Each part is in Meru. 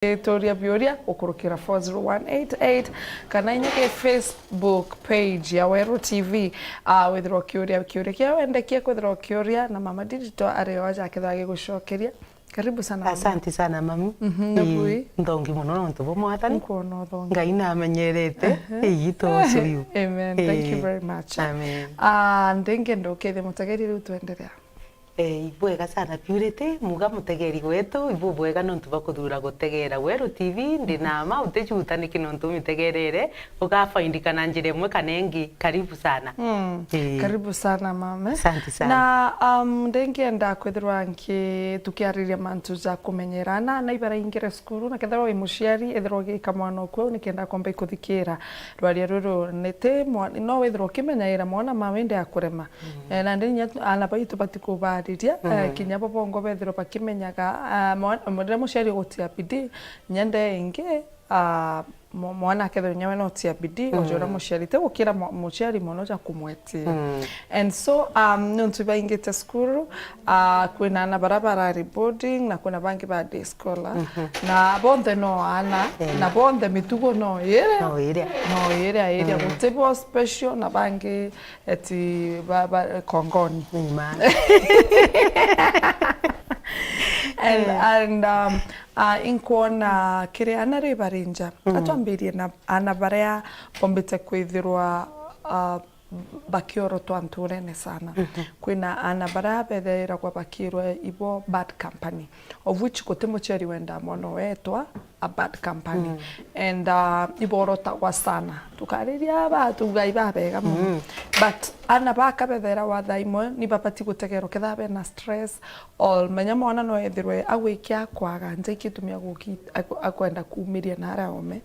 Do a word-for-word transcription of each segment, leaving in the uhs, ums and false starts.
Turia biuria gukurukira four zero one eight eight, kana inya ki Facebook page ya Weru T V. Ah, withirwa ukiuria kiuria kia wendekia kwithirwa ukiuria, na Mama Digital ari o aja akethirwa agigucokeria. Karibu sana, Mama. Asanti sana, mami. Mhm, ii, nabui. Nthongi mono nontu bwa Mwathani. Nkwona uthongi. Ngai namenyerete. Aha. Ii, toso yu. Amen. Thank you, ii, very much. Amen. Ah, nthingenda ukethia mutegeri riu twenderea. Eh, ibwega sana Purity, muga mutegeri wetu, ibubwega nontu bwa kuthura gutegera Weru T V, ndi na ma utijuta niki nontu umitegerere, ugafaindika na njira imwe kana ingi. Karibu sana. Mm. Eh. Karibu sana, mama. Asante sana. Na, um, ndingienda kwithirwa nki-, tukiariria mantu ja kumenyerana, na ibaraingire cukuru, na kethirwa wi muciari, ethirwa ugika mwana oku au, nikenda komba ikuthikira. Rwaria ruru niti mwa-, no withirwa ukimenyaira mwana ma wende akurema. Mm. Eh, na ndi inya tu-, ana baitu batikubariria, eh, mm, kinya bo bongo bethirwa bakimenyaga, ah, mwa-, riria muciari ugutia bidii, inya nde ingi, ah, mwa-, mwana akethirwa inya we notia bidii, mm, ojora muciari, ti gukira mwa-, muciari mono ja kumwetia. Mm. And so, um, nontu ibaingite cukuru, ah, kwina ana bara barari boarding, na kwina bangi ba day scholar. Mhm. Na bonthe no ana, eh, na bonthe mitugo no iria. No iria. No iria, iria. Mm. Guti bo special, na bangi eti ba, ba, kongoni. Ni ma. And, eh, and, um, ah, inkwona kiri ana ri bari nja. Mm. Atwambirie na ana baria bombite kwithirwa, ah, bakiorotwa nturene sana. Mhm. Kwina ana baria bethairagwa bakirwe ibo bad company, of which guti muciari wendaa mwana wetwa a bad company. Mm. And, uh, iborotagwa sana. Tukariria aba, tuuga ibabega mono. Mm. But ana baka bethairagwa thaa imwe, ni babati gutegerwa kethaa bena stress, or menya mwana no ethirwe agwikia kwaga nja ikitumi aguki-, aku-, akwenda kuumiria na aria ome.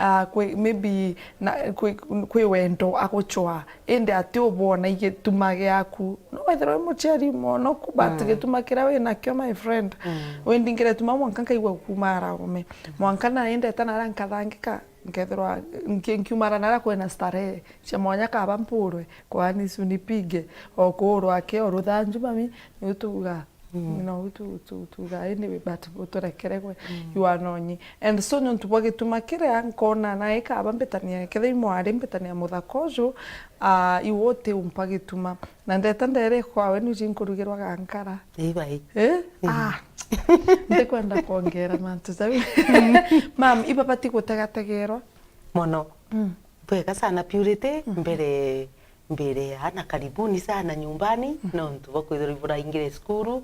Ah, kwi, maybe na, kwi, kwi wendo agucwaa, indi ati ubona igituma giaku. No wethirwa wi muciari mwonoku, but, mm, gituma kiria wi nakio, my friend, mm, windingire tuma mwanka nkaigua kuuma araume. Mwanka na indeta nara nkathangika, nkethirwa nki-, nkiumara nara kwina starehe cia mwanya kaba mpurwe, kwani sunipige, o kuurwa aki, o ruthanju mami, niu tuuga. Mm. No, tu, tu, tuuga, anyway, but uturekeregwe, mm, you are nonyi. And so, nontu bwa gituma kiria, nkona na ikaba mbitania, kethira i mwari mbitania muthaka uju, ah, iwe uti umpa gituma. Na ndeta ndere kwawe, nuji nkurugirwa gankara. Ii bai. Eh? Mm. Ah. Ndikwenda kwongera mantu jau. Mm. Mam, ibabati gutegategerwa. Mono. Mm. Bwega sana Purity, mhm, mbere, mbere ya na karibuni sana nyumbani, mhm, nontu bwa kwithirwa iburaingire cukuru,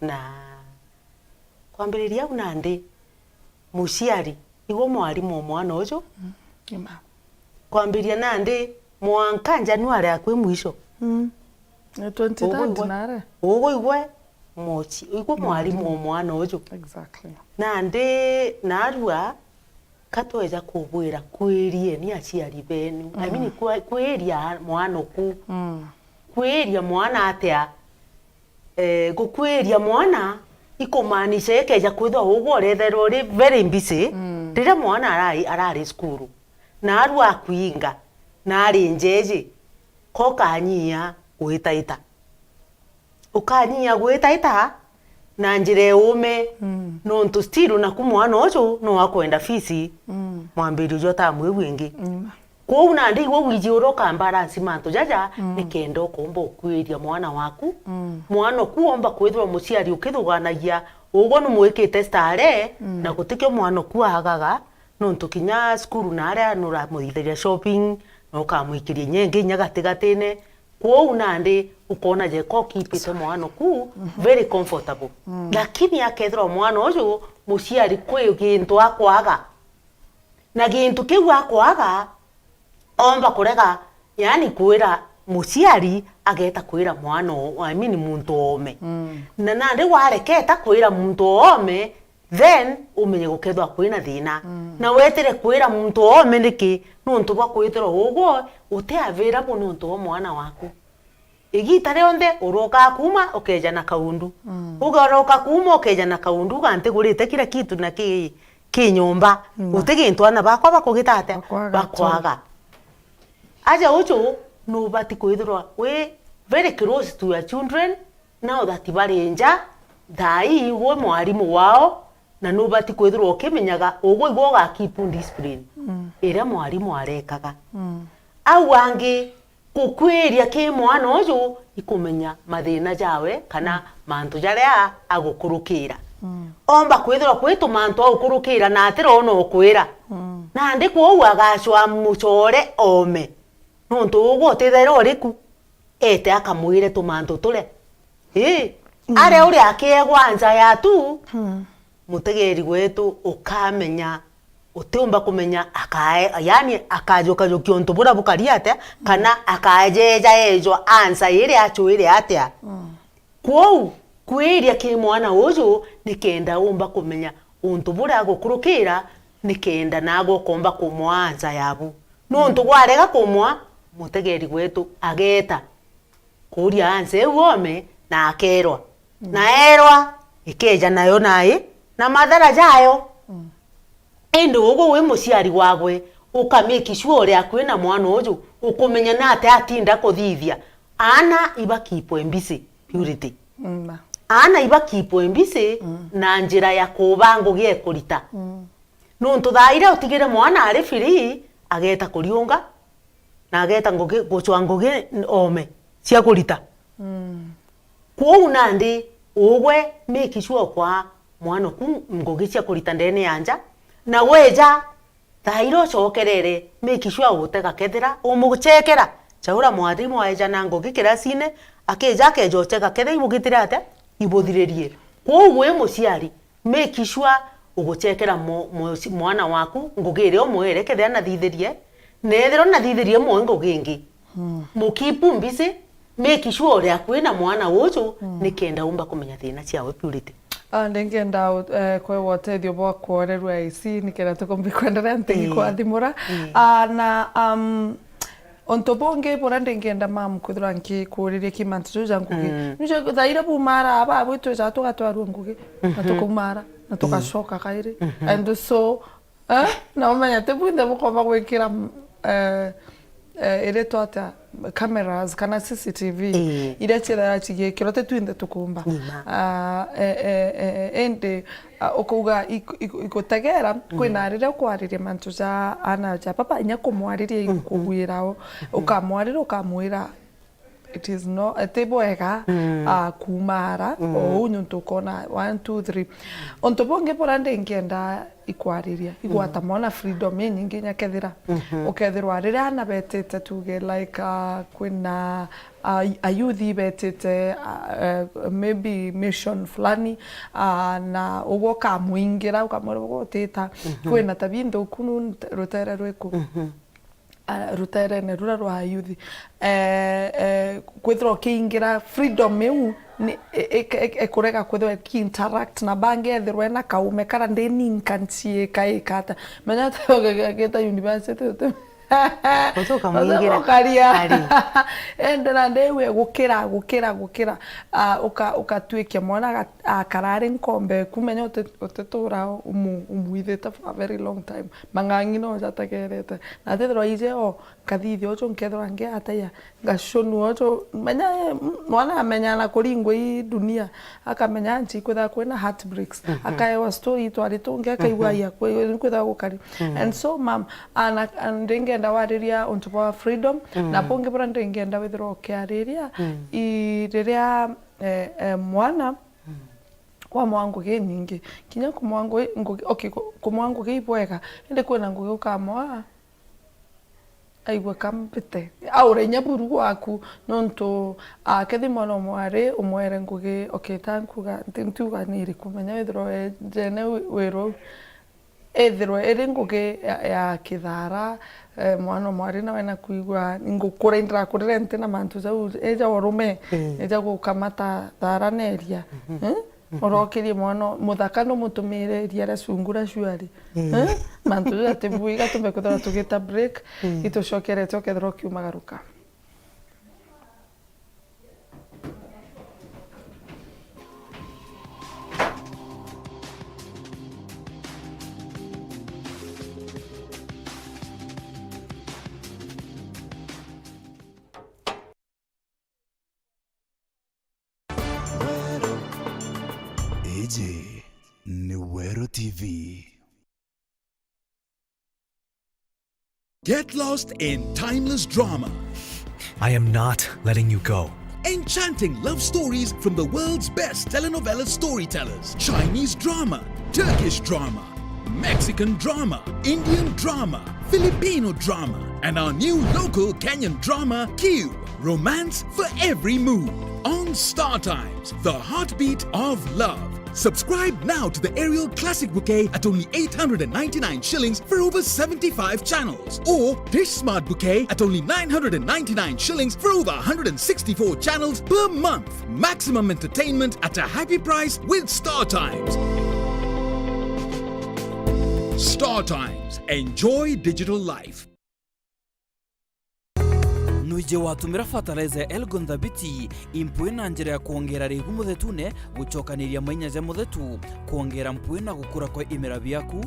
na kwambiriria au nandi, muciari, igwe mwarimu o mwana uju. Mm, ni ma. Kwambiriria nandi, mwanka January akwi mwisho. Mm. Ni twenty third nare. Ugu igwe, moci, igwe mwarimu o mwana uju. Exactly. Nandi, narua, ka tweja kubwira, kwirieni aciari benu. I mean, mm, kwi-, kwiria mwana oku. Mm. Kwiria mwana atia? Eh, gukwiria mwana ikumaanisha ikeja kwithwa ugwe uretherwa uri very busy, mm, riria mwana arari, arari cukuru, na arua akuinga, na ari njeji, ka ukanyia gwitaita. Ukanyia gwitaita na njira iume, mm, nontu still naku mwana uju no akwenda fees, mm, mwambirio jwa tamu iu ingi. Mm. Kwou nandi igwe wiji uria ukambaransi mantu jaja, mm, nikenda ukomba ukwiria mwana waku. Mm. Mwana oku omba kwithirwa muciari ukithuganagia, ugwe numwikite starehe, mm, na gutikio mwana oku agaga, nontu kinya cukuru na aria nuramuthithagia shopping, na ukamwikiria inya ingi inya gatigatine, Kwou nandi ukona jeka ukipite mwana oku very comfortable. Mm. Lakini akethirwa mwana uju muciari kwi gintu akwaga, na gintu kiu akwaga, omba kurega, yani kwira muciari ageta kwira mwana o-, I mean muntu ome. Mm. Na nandi wareketa kwira muntu ome, then umenye gukethirwa kwina thina. Mm. Na wetire kwira muntu ome niki? Nontu bwa kwithirwa ugwe uti available nontu bwa mwana waku. Igita rionthe urokaa kuuma ukeja na kaundu. Mm. Ugaroka kuuma ukeja na kaundu, uga ntigurite kila kitu na ki, ki nyomba. Mm. Guti gintu ana bakwa bakugita atia? Bakwaga. Bakwaga. Aja uju nubati kwithirwa wi very close to your children, now that bari nja, thaa ii gwe mwarimu wao, Na nubati kwithirwa ukimenyaga ugwe igwe uga keep discipline iria mwarimu arekaga. Au angi, gukwiria ki mwana uju ikumenya mathina jawe kana mantu jaria agukurukira. Omba kwithirwa kwi tumantu agukurukira na atirona ukwira. Nandi kwou agacwa mucore ome. Nontu ugwe utithaira uriku, ete akamwire tumantu turia. Ii, aria uri akiegwa nja ya tu, mutegeri wetu ukamenya, utiumba kumenya akae, yaani akajukajukia untu buria bukari atia, kana akajeja ejwa ansa iria acuire atia. Kwou, kwiria ki mwana uju nikenda umba kumenya untu buria agukurukira, nikenda nagwe ukomba kumwaa nja yabu. Nontu gwarega kumwaa, mutegeri wetu ageeta kuuria ansa iu ome na akeerwa. Na eerwa, ikeeja nayo nai na mathara jayo. Indi ugwe wi muciari wagwe, uka make sure uri akui na mwana uju, ukumenya ni atia atinda kuthithia. Aana iba keep busy, Purity. Aana iba keep busy na njira ya kuba ngugi ekurita. Nontu thaa iria utigire mwana ari free, ageeta kuriunga, na ageeta ngugi, gucwa ngugi ome cia kurita. Kwou nandi, ugwe make sure ukwaa mwana oku ngugi cia kurita ndene ya nja, na weja, thaa iria ucokerere, make sure ugutega kethira umucekera. Chaura mwarimu aeja na ngugi kirasine, akeja akeja ucheka kethira ibugitire atia, ibuthiririe. Kwou wi muciari, make sure uguchekera mo-, mo-, mwana waku ngugi iria umwere, kethira nathithirie, na ethirwa nathithirie mwe ngugi ingi. Mu keep busy, make sure uri akui na mwana uju, nikenda umba kumenya thina ciawe Purity. Ah, ndingenda u-, eh, kwewa utethio bwa kworerua ici, nikenda tukombi kwenderea nti kwathimura. Ah, na, um, untu bungi buria ndingenda mam kwithirwa nkikuriria ki mantu juu ja ngugi. Nicio thaa iria bumara aba abwitwija tugatwarua ngugi, na tukaumara, na tugacoka kairi. And so, eh, na umenye ti bwinthe bukomba gwikira, mm, eh, eh, iritwa atia, cameras kana C C T V iria ciethaira cigikirwa, ti twinthe tukumba. Ah, eh, eh, eh, indi, ah, ukauga ik-, ik-, igutegera, kwina riria ukwariria mantu ja ana ja baba, inya kumwariria ikugwira o. Ukamwariria, ukamwira, it is no, ti bwega, ah, kuumara o uu, nontu ukona one, two, three. Untu bungi buria ndingienda ikwariria, igwata mwana freedom inyingi inya kethira. Ukethirwa riria ana betite, tuge, like, ah, kwina, ah, ayuthi betite, ah, eh, maybe mission fulani, ah, na ugwe ukamwingira, ukamwira, "Ugwe utita, kwina tabia inthuku nu rutere rwiku?" Ah, ruterene rura rwa ayuthi. Eh, eh, kwithirwa ukiingira freedom iu, ni, e-, e-, e-, ekurega kwithirwa eki interact na bangi, ethirwa ena kaume kara ndininka nciika ikata. Menya ta ugigita university uti-, uti ukamwingira. Ukaria. Ari. Ende na ndiwe gukira, gukira, gukira. Ah, uka-, ukatwikia mwana aga-, akara ari nkombe eku, menya uti-, utitura umu-, umwithite for a very long time. Mang'ang'i no jategerete. Na tethirwa ije o, nkathithia uju, nkethirwa ngiataia, ngacunua uju. Menya, eh, m-, mwana amenya na kuringwa i dunia, akamenya nchi kwithirwa kwina heartbreaks, akaewa story itwari tungi, akaigua aya kwi-, kwithirwa gukari. And so, mam, ana, ana ndingenda wariria untu bwa freedom, na bungi buria ndingenda withirwa ukiariria, i riria, eh, eh, mwana wamwaa ngugi inyingi, kinya kumwaa ngugi, ngugi, okay, ku-, kumwaa ngugi ibwega, indi kwina ngugi ukamwaa, aigua ka mbite, aure inya buru gwaku, nontu, ah, kethi mwana o mwari, umwere ngugi, okay, ta nkuga, nti-, ntiuga ni iriku, menya withirwa we jene wi-, wirwa u. Ethirwa iri ngugi ya, ya kithara, eh, mwana o mwari nawe na kwigua, ngukura, indirakurire nti na mantu jau, eja urume, eja gukamata thara na iria. Eh? Urokirie mwana muthaka, numutumire iria ria cungura cuari. Eh? Mantu jau ati bui, iga tumbe kwithirwa tugita break, itucokerete ukethirwa ukiumagaruka. Weru. Iji ni Weru V. Get lost in timeless drama. I am not letting you go. Enchanting love stories from the world's best telenovela storytellers. Chinese drama, Turkish drama, Mexican drama, Indian drama, Filipino drama, and our new local Kenyan drama, Q. Romance for every mood. On Star Times, the heartbeat of love. Subscribe now to the Aerial Classic Bouquet at only eight hundred and ninety-nine shillings for over seventy-five channels, or Dish Smart Bouquet at only nine hundred and ninety-nine shillings for over one hundred and sixty-four channels per month. Maximum entertainment at a happy price with Star Times. Star Times. Enjoy digital life. Nwiji watumira fertilizer ya Elgon Thabiti, impui na njira ya kwongera rigu muthetune, gucokaniria mainya ja muthetu, kwongera mpui na gukura kwa imera biaku.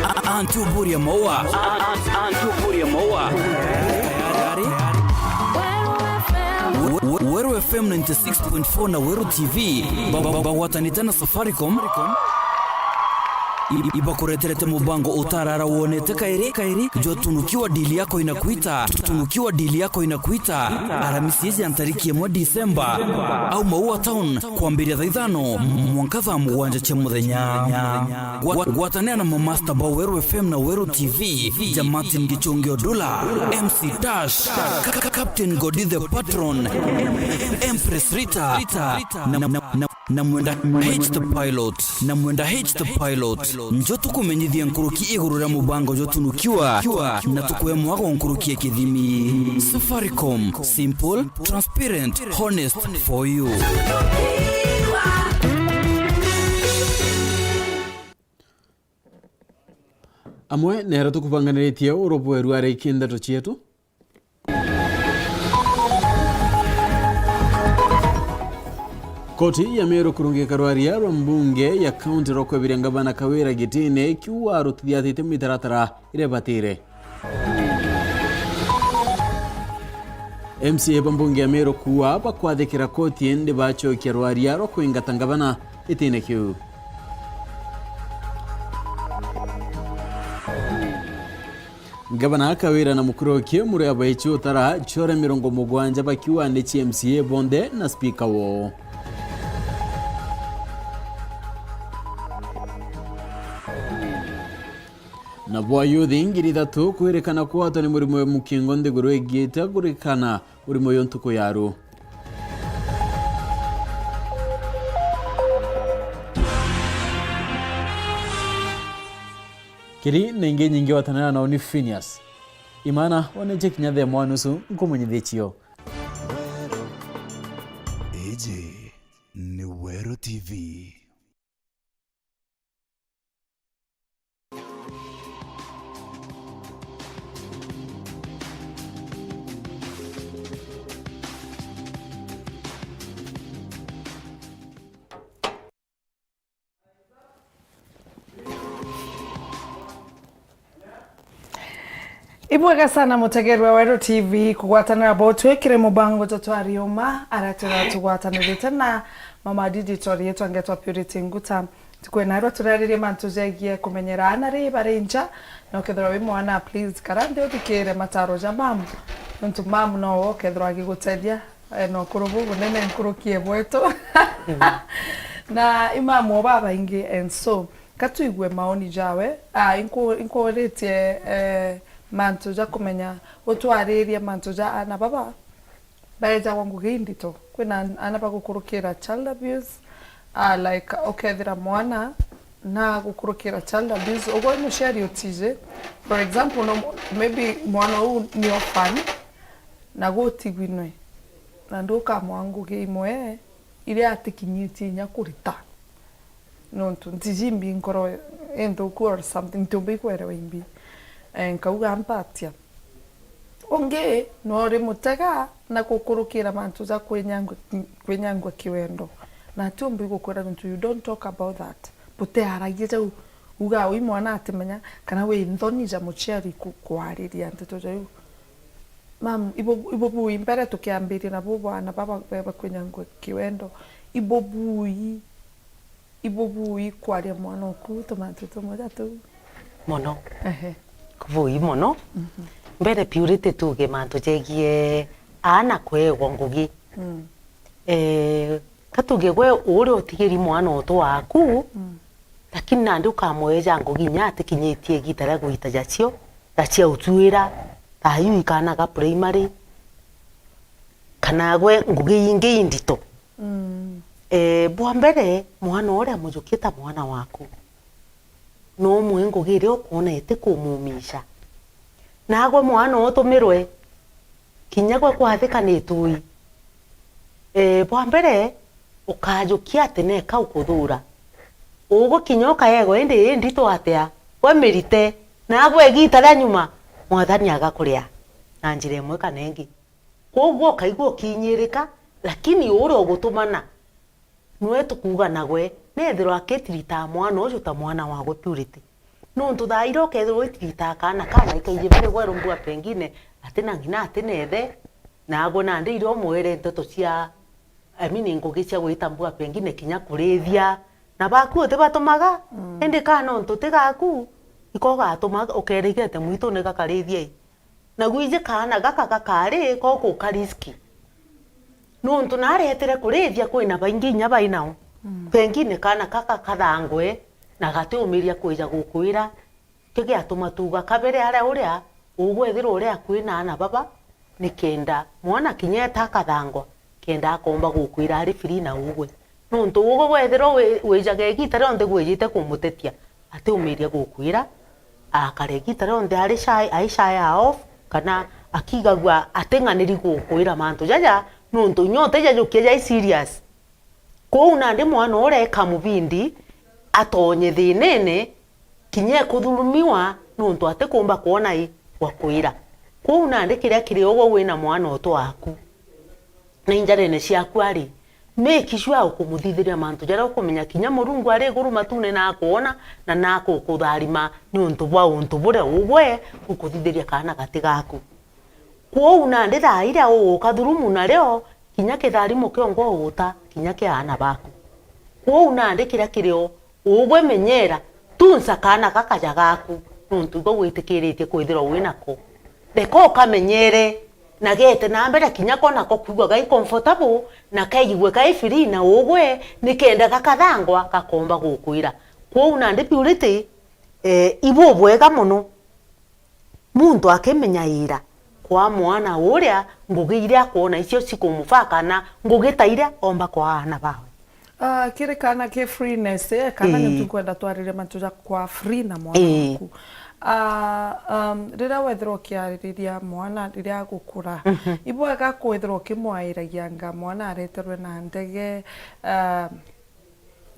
A-, antu buria maua. Antu buria maua. We-, we-, Weru F M ninety-six point four na Weru T V ba-, ba-, bagwatanite na Safaricom. I-, ibakureterete mubango utarara wonete kairi, kairi, jwa tunukiwa dili yako inakuita, tunukiwa dili yako inakuita, Aramisi iji ya ntariki imwe Disemba, au Maua Town, kwambiria thaa ithano mwanka thaa mugwanja cia muthenya. Gwa-, gwatanira na mamasta ba Weru F M na Weru T V, ja Martin Gichungi Odula, M C Tash, Ka-, Ka-, Captain Godi the Patron, Empress Rita, na, na, na, na mwenda H the Pilot, na mwenda H the Pilot. Njo tukumenyithia nkuruki iguru ria mubango jwa tunukiwa, na tukwe mwago nkuruki ya kithimi. Safaricom, simple, transparent, honest for you. Amwe nero tukubanganiritie urubweru ari kindeto cietu. Koti ya Meru kurungika rwaria rwa mbunge ya kaunti rwa kwebiria ngavana Kawira gitine kiu arutithiatite mitaratara iria ibatire. M C A ba mbunge ya Meru kuuga bakwathikira koti indi bacokia rwaria rwa kwingata ngavana gitine kiu. Ngavana Kawira na Mukuruki muri abaici utara core mirongo mugwanja bakiuga ni cia M C A bonthe na spika woo. Nabo ayuthi ngiri ithatu kwirikana kwatwa ni murimo wa mukingo nthiguru igiite kurikana murimo uyu ntuku ya ru. Kiri na ingi nyingi watanana na uni Phineas. Imana, oneje kinya thaa imwe na nusu, nkumenyithie cio. Iji ni Weru T V. Ibwega sana mutegerwa Weru T V kugwatanira bo twikire mubango jwa twariuma aria turatugwatanirite na mama digital yetwa ngetwa Purity Nguta. Tukwena arua turaririe mantu jegie kumenyera ana ri bari nja, na ukethirwa wi mwana, please kara nthi uthikire mataro ja mam, nontu mam no ukethirwa agigutethia. Eh, na ukuru bubunene nkuruki e bwetu. Na imamu babaingi, and so, ka tuigue maoni jawe. Ah, inku-, inkuritie, eh, mantu ja kumenya, utwaririe mantu ja ana baba baejagwa ngugi indito. Kwina an-, ana bagukurukira child abuse, ah, like, ukethira mwana na gukurukira child abuse, ugwe muciari utiji, for example, no, maybe mwana uu ni orphan, na gutigwinwe, na ndukamwa ngugi imwe iria atikinyitie inya kurita, nontu ntiji imbi nkoro inthuku or something, ntiumbi kwerewa imbi. Eh, nkauga mpatia. Ungi no uri mutega na gukurukira mantu ja kwinyangwa, kwinyangwa kiwendo, na atiumbi gukwira nontu you don't talk about that. Butiaragia jau, uga ui mwana atimenya, kana wi nthoni ja muciari ku-, kwariria nteto jau. Mam, ibu-, ibubui mbere tukiambiria na bu bwana baba be-, bakwinya ngwe kiwendo. Ibubui, ibubui kwaria mwana oku tumantu tumwe ja tuu. Mono. Ehe. Kubui mono. Mhm. Mbere Purity tuge mantu jegie aana kweegwa ngugi. Mm. Eh, ka tuge gwe uria utigiri mwana utu waku, mm, lakini nandi ukamweja ngugi inya atikinyitie igita ria gwita jacio, ja cia utuira, thayu ikana ga primary, kana gwe ngugi ingi indito. Mm. Eh, bwa mbere, mwana uria mujukie ta mwana waku, no umwe ngugi iria ukwona itikumumisha. Nagwe mwana utumirwe, kinya gwe kwathika ni tui. Eh, bwa mbere, ukajukia ati neka ukuthura. Ugwe kinya ukaegwa indi ii ndito atia, we mirite, nagwe igita ria nyuma, Mwathani agakuria na njira imwe kana ingi. Kwoguo ukaigua ukinyirika, lakini uria ugutumana, nwe tukuuga nagwe, neethirwa akitiritaa mwana uju ta mwana wagwe Purity. Nontu thaa iria ukeethirwa witiritaa kaana kana ikaiji bari gweru mbua pengine atina ng'ina, atina ithe, nagwe nandi iria umwire nteto cia, I mean, ngugi cia gwita mbua pengine kinya kurithia, na baku utibatumaga, mm, indi kaana untu ti gaku, iko gatuma ukerigete mwitune gakarithia i. Na gwiji kaana gaka gakari ko guka riski. Nontu naretire kurithia kwina baingi inya bai nao. Mm. Pengine kaana kaka kathangwe na gatiumiria kwija gukwira. Kio giatuma tuuga kabere aria uria ugwethirwa uria akui na aana baba, nikenda mwana kinya eta akathangwa, kenda akomba gukwira ari free na ugwe. Nontu ugwe wethirwa wi-, wijaga igita rionthe gwijite kumutetia, atiumiria gukwira, akare igita rionthe ari shy, ai shy off, kana akigagua ating'aniri gukwira mantu jaja, nontu inya utijajukia jai serious. Kwou nandi mwana uria e kamubindi atonye thinene, kinya ekuthurumiwa nontu atikumba kwona i gwa kwira. Kwou nandi kiria kiri ugwe wina mwana utu waku na injarene ciaku ari, make sure ukumuthithiria mantu jaria ukumenya kinya Murungu ari iguru matune na akwona na na akukutharima niuntu bwa untu buria ugwe ukuthithiria kaana gati gaku. Kwou nandi thaa iria uguka thurumu nario, kinya kitharimo kiongwa uguta, kinya kia aana baku. Kwou nandi kiria kirio, ugwe menyera, tunsa kaana gakaja gaku, nontu igwe witikiritie kwithirwa winako. Reka ukamenyere, na gete na mbere kinya ko nako kwigua gai comfortable, na kaigue kai free na ugwe, nikenda gakathangwa gakomba gukwira. Kwou nandi Purity, eh, ibu bwega mono. Muntu akimenyaira kwa mwana uria ngugi iria akwona icio cikumufaa kana ngugi ta iria omba kwa aana bawe. Ah, kiri kana ki freeness, eh, kana ni tukwenda twarire mantu ja kwa free na mwana waku. Ah, um, riria wethirwa ukiaririria mwana riria agukura, ibwega kwithirwa ukimwairagia anga mwana areterwe na ndege, ah,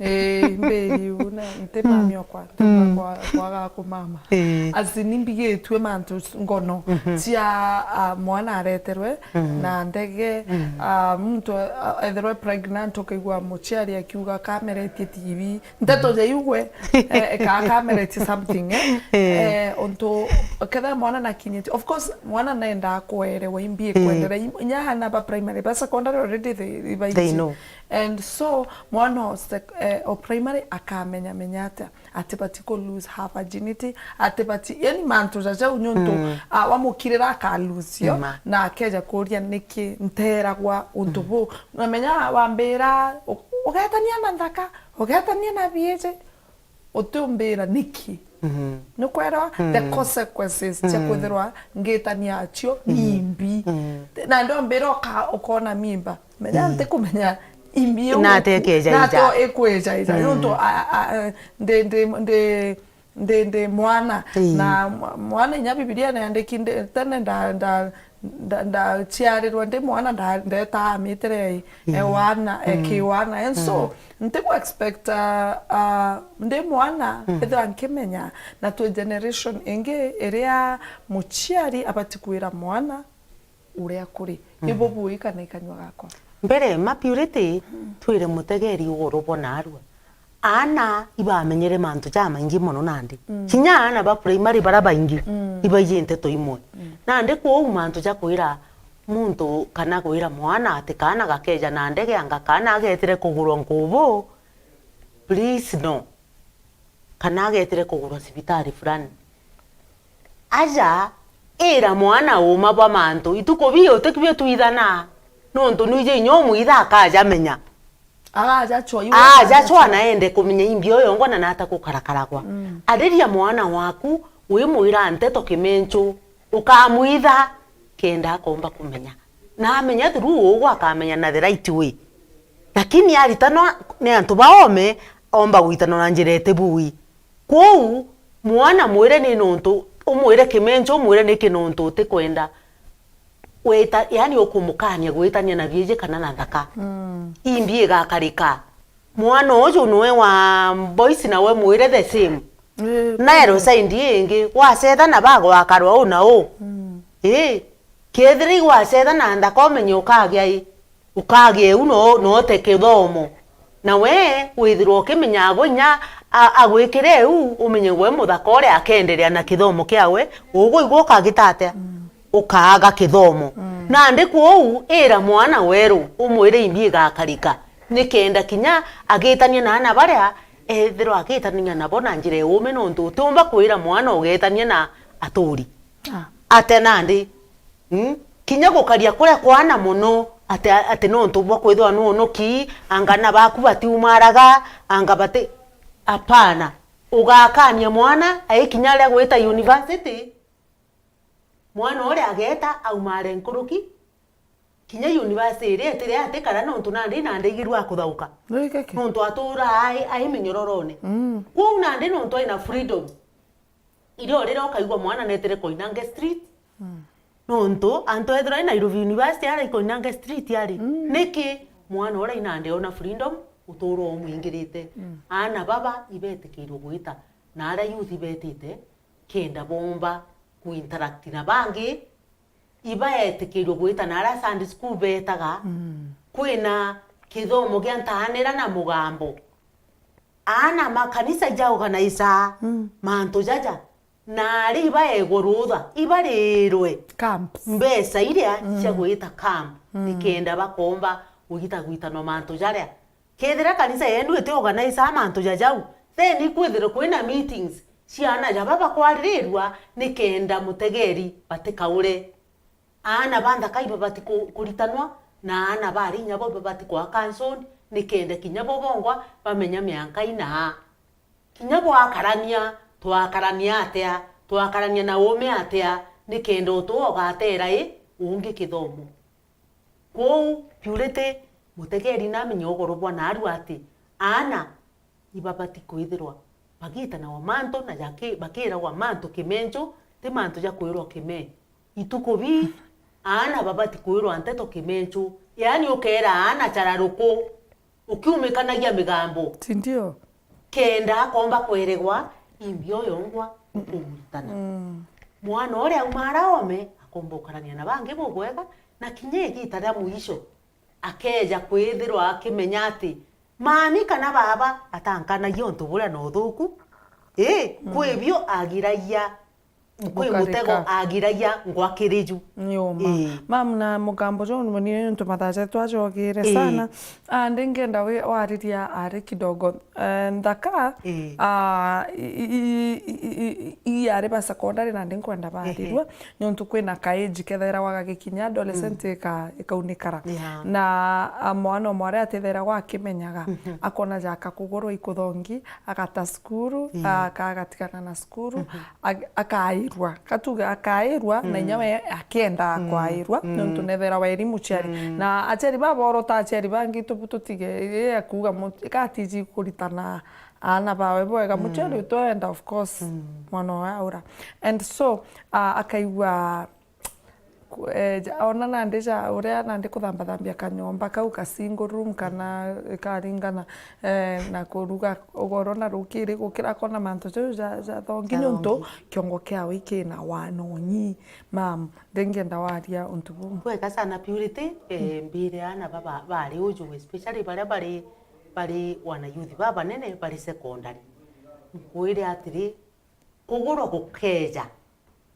Ii, mbiri u, na nti mami okwa, nti kwa, kwaga kumama. Ii. As in, imbigitue mantu s-, ngono cia, ah, mwana areterwe na ndege, ah, muntu, ah, etherwe pregnant, ukaigua muciari akiuga kameretie T V. Nteto ja iu gwe, eh, ka kameretie something, eh? Ii. Eh, untu, kethira mwana nakinyite, of course, mwana naendaa kuerewa imbi kwenderea, im-, inya ana ba primary, ba secondary already they, they know. And so, mwana o sec-, eh, o primary akamenya menya atia? Atibati ku lose her virginity, atibati, yani mantu ja jau nyuntu, ah, wamukirira aka lose yo, na akeja kuria niki nteragwa untu buu. Namenya wambira, u-, ugetania na nthaka, ugetania na biiji, utiumbira niki. Nukwelewa? The consequences cia kwithirwa ngitania acio ni imbi. Na ndio mbira uka-, ukona mimba. Menya ntikumenya imbi iu na ati ekeja na ija. Ati ikweja ija. Nontu, a, a, a, ndi, ndi, ndi, ndi, ndi mwana. Na mwa-, mwana inya Bibilia niandiki ndi, tene nda, nda, nda, ndaciarirwe ndi mwana nda, ndetaa mitire e wana, e ki wana. And so, ntigu expect, uh, uh, ndi mwana, ethira nkimenya, na twi generation ingi iria muciari abati kwira mwana uria kuri. Ibo bui kana ikanywa gakwa. Mbere, ma Purity, twire mutegeri ugoro bona arua. aana ibamenyere mantu jamaingi mono nandi. Mm. Kinya aana ba primary bara baingi, mm, ibaiji nteto imwe. Mm. Nandi kwou mantu ja kwira muntu kana kwira mwana ati kaana gakeja na ndege anga kaana agetire kugurwa nkubu, please no. Kana agetire kugurwa cibitari fulani. Aja, ira mwana uma bwa mantu, ituku bii utikibio twithana, nontu nwiji inya umwitha akajamenya. Agajachwa, iwe agajachwa, agajachwa na ende kumenya imbi uyo ngwa na nata gukarakaragwa. Mm. Ariria mwana waku, wimwira nteto kimenchu, ukamwitha, kenda akomba kumenya. Na amenya through ugwe akamenya na the right way. Lakini aritanwa ni antu baome, omba gwitanwa na njira iti bui. Kwou, mwana mwire ni nontu, umwire kimencho, umwire niki nontu utikwenda wita, yani ukumukania gwitania na biiji kana na nthaka. Mm. Imbi igakarika. Mwana uju nwe wa boys na we mwire the same. Eh, naero side ingi, gwacetha na bagwakarwa u na u. Mm. Ii, kethira igwacetha na nthaka umenye ukagia i. Ukagia iu no, no te kithomo. Na we withirwa ukimenyaga gwe inya a-, agwikire iu, umenye gwe muthaka uria akenderea na kithomo kiawe, ugwe igwe ukagita atia? Mm. Ukaaga kithomo. Mm. Nandi kwou, ira mwana weru, umwire imbi igakarika. Nikenda kinya agitanie na ana baria ethirwa agitania nabo na njira iume, nontu utiumba kwira mwana ugetanie na aturi. Ah. Ate nandi. Mm? Kinya gukaria kuria kwana mono, ati, ati nontu bwa kwithirwa nunuki, anga na baku batiumaraga, anga bati, apana. Ugakania mwana, aikinya aria gwita university, mwana uria ageta, aumare nkuruki, kinya university iria itiri ati kana nontu nandi nandi igirwa kuthauka. Nontu atura ai, ai minyororone. Mm. Kwou nandi nontu aina freedom. Irio riria ukaigua mwana netire Koinange Street. Mm. Nontu antu ethirwa i Nairobi University ara i Koinange Street ari. Mm. Niki? Mwana uria inandi ona freedom, uturo umwingirite. Mm. Aana baba ibetikirwe gwita na aria youth betite kenda bomba kuinteract na bangi, ibaetikirwe gwita na aria Sunday school betaga. Mm. Kwina kithomo gia ntaanira na mugambo. Aana makanisa ja organize, mm, mantu jaja, na ari ibaegwe rutha, ibarirwe camps, mbeca iria, mm, cia gwita camp, mm, nikenda bakomba gwita gwitanwa mantu jaria. Kethira kanisa yenu iti organize mantu ja jau, then ikwithirwa kwina meetings cia aana jaba bakwaririrwa nikenda mutegeri batikaure. Aana ba nthaka ibabati ku-, kuritanwa, na aana ba ari inya bo ibabati kwaa council, nikenda kinya bo bongwa bamenya mianka ina. Kinya bwakarania, twakarania atia, twakarania na uume atia, nikenda utu ugatera i ungi kithomo. Kwou, Purity, mutegeri namenya ugoro bwa naarua ati aana ibabati kwithirwa bagitanawa mantu na jaki-, bakiragwa mantu kimenchu, ti mantu ja kwirwa kime. Ituku bii, aana babati kwirwa nteto kimenchu, yaani ukeera aana chararuku, ukiumikanagia migambo. Tindio? Kenda akomba kweregwa, imbi uyo ngwa ukumuritana. Mm. Mwana uria auma ara oome, akomba ukarania na bangi bubwega, na kinya igita ria mwisho, akeeja kwithirwa akimenya ati mami kana baaba atankanagia untu buria na uthuku, ii, mm, kwi bio agiragia, kwi mutego agiragia ngwakiriju. Ni uma. Ii. Mam, na mugambo juu ni munini niuntu mathaa jetu ajogire, ii, sana. Ah, ndi ngenda wi-, wariria ari kidogo. Eh, nthaka, ii, ah, i, i, i ari ba secondary na ndi nkwenda barirua. Ehe. Niuntu kwina ka age kethairagwa gagikinya, adolescent, mm, ika-, ikaunikara. Yeah. Na, a, mwana omwe aria atethairagwa akimenyaga, mhm, akona jaka kugurwa ikuthongi, agata cukuru, mm, aka-, agatigana na cukuru, mhm, ag-, akairwa. Katuge akairwa, na inya, mm, we akenda, mm, kwairwa, mm, niuntu nethairagwa eri muciari. Mm. Na aciari baba oro ta aciari bangi tu-, tutige, i-, akuga mu-, ikatiji kuritana aana bawe bwega. Mm. Muciari utwenda, of course, mm, mwana owe aura. And so, a, akaigua ku-, eh, ja-, ona nandi ja uria nandi kuthambathambia kanyomba kau ka single room kana ikaringana, eh, na kuruga ugoro na rukiri gukira kona mantu jau ja, ja thongi, ja niuntu thongi, kiongo kiawe ikina wanonyi. Mam, ndingienda waria untu buu. Bwega sana Purity, eh, mm, mbire aana baba bari uju, especially baria bari bari wanayouth babanene bari secondary. Nkwire atiri, kugurwa gukeeja,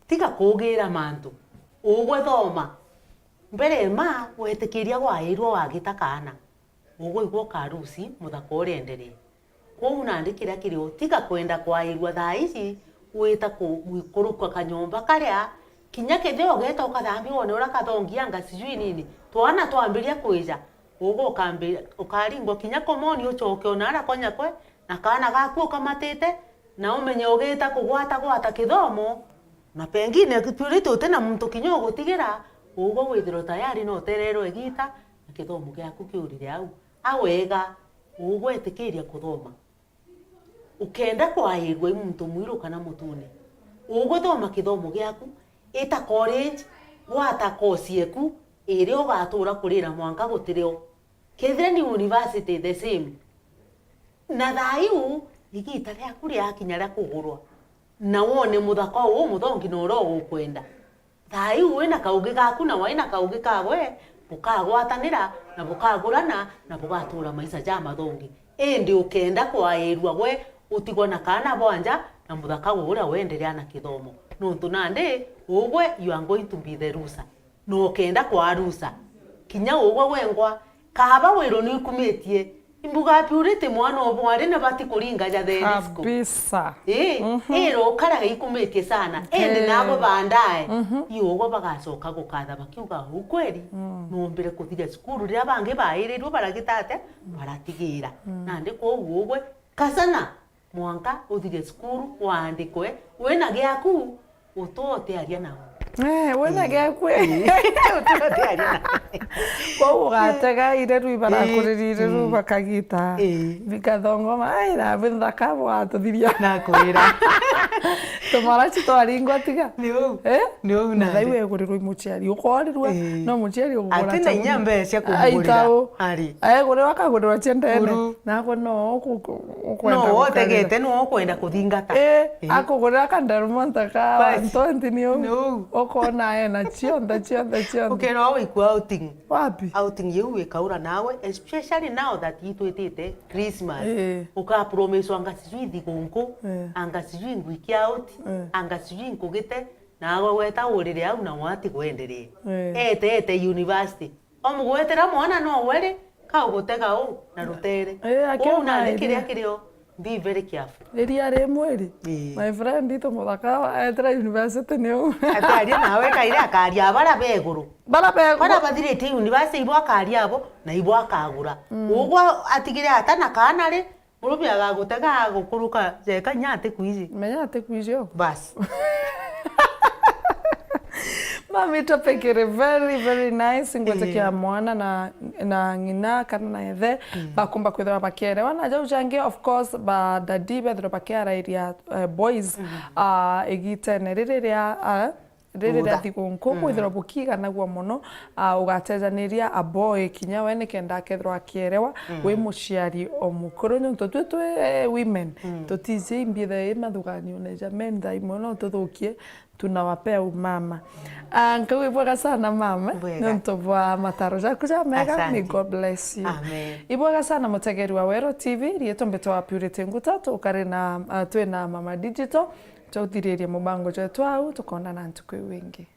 tiga kuugira mantu. Ugwe thoma. Mbere ma wetikiria gwairua wagita kaana, ugwe igua ukarusi muthaka uria endelee. Kwou nandi kiria kiri o, tiga kwenda kwairua thaa ici, wita ku-, guikurukua kanyomba karia, kinya kethira ugeta ukathambia wone uria kathongianga sijui nini, twana twambiria kwija, ugwe ukambi-, ukaringwa kinya komoni ucoke ona aria kwa nyakwe, na kaana gaku ukamatite, na umenye ugita kugwata gwata kithomo, na pengine purity uti na muntu kinya ugutigira, ugwe withirwe tayari no utererwe igita, na kithomo giaku kiurire au. A wega, ugwe itikiria kuthoma. Ukenda kwairua i muntu mwiru kana mutune, ugwe thoma kithomo giaku, ita college, gwata course eku iria ugatura kurira mwanka gutirio. Kethira ni university, the same. Na thaa iu, igita riaku riakinya ria kugurwa, na wone muthaka uu muthongi na uria ugukwenda. Thaa iu wina kaugi gaku na wai na kaugi kagwe, bukagwatanira na bukagurana na bugatura maisha jamathongi. Indi ukenda kwairua gwe utigwa na kaana bwa nja na muthaka gwe uria wenderea na kithomo. Nontu nandi ugwe you are going to be the loser. Na ukenda kwarusa, kinya ugwe wengwa, kaaba wiru ni ikumitie. Imbuga purity mwana o bwari ni bati kuringa ja the risk. Kabisa. Ii, Mhm. iro ukaraga ikumitie sana. Indi Eh. nabo bandae, Mhm. i ugwe bagacoka gukatha bakiuga, "Ukweli, Mm. nombire kuthiria cukuru riria bangi bairirue baragitate, baratigira." Mm. Nandi kwou ugwe, kasana, mwanka uthire cukuru, waandikwe, wina giaku, utwa utiaria nao. Eh, wina Ii. giaku. Ii. Utwa utiaria nao. Kwou ugatega ireru ibarakuririe ireru Ii. bakagita. Ii. Bikathongoma, ai, na binthaka bwatuthiria. Nakwira. Tumarachi twaringwa tiga. Ni uu. Eh? Ni uu Muthai nandi. Wegurirwe i muciari, ukorirwe, Ii. no muciari ugugura Ati na inya mbeca cia kumugurira. Aitau. Ari. Aegurirwa akagurirwa cia ndene. Uru. Naagwe no uku-, ukwenda No gukarira. Wotegete, no ukwenda kuthingata. Eh, Eh. akugurira ka Del Monte ka Basi. one twenty ni uu. Ni uu. Ukona ena cionthe, cionthe, cionthe. Ukirwa wikua outing. Wapi? Outing iu ikaura nawe, especially now that itwitite Christmas. Eh. Ukapromiswa anga sijui thigunku, Eh. anga sijui ngwiki out, Eh. anga sijui nkugite, naagwe gweta urire au na wati gwenderee. Eh. Ete, ete university. Omugwetera mwana no we ri, ka ugutega u na rutere. Eh, akio Uu nandi mairi. Kiria kirio, be very careful. Iria ri mwiri. Ii. My friend itu muthaka etera university ni u. Ati aria nawe kaire akaria bara beguru. Bara beguru. Bara bathirite university ibo akaria abo, na ibo akagura. Mm. Ugwa atigire ata na kaana ri, Murume agagutega agukuruka, jeka inya atikwiji. Menya atikwiji o. Bas. Mami topic iri very, very nice. Ngwitikia Eh. mwana na, na ng'ina kana na ithe, Mm. bakumba kwithirwa bakierewa. Na jau jangi, of course, ba daddy bethirwa bakiarairia, eh, boys, Mm. ah, igitene riri ria, ah, riri ria Mutha. Thigunku, Mm. kwithirwa bukiganagua mono, ah, ugatejaniria a boy kinya we nikenda akethirwa akierewa, Mm. wi muciari o mukuru, nontu twi twi, eh, women, Mm. tutiji imbi the i mathuganio na ja men thaa imwe no tuthukie, tunawapea umama. Ah, nkauga ibwega sana mama, Bwega. nontu bwa mataro jaku ja mega, may Asante. God bless you. Amen. Ibwega sana mutegeri wa Wero T V, riitwa mbitwa Purity Nguta, tukari na, ah, twi na Mama Digital, tuthiririe mubango jwetu au, tukonana ntuku iu ingi.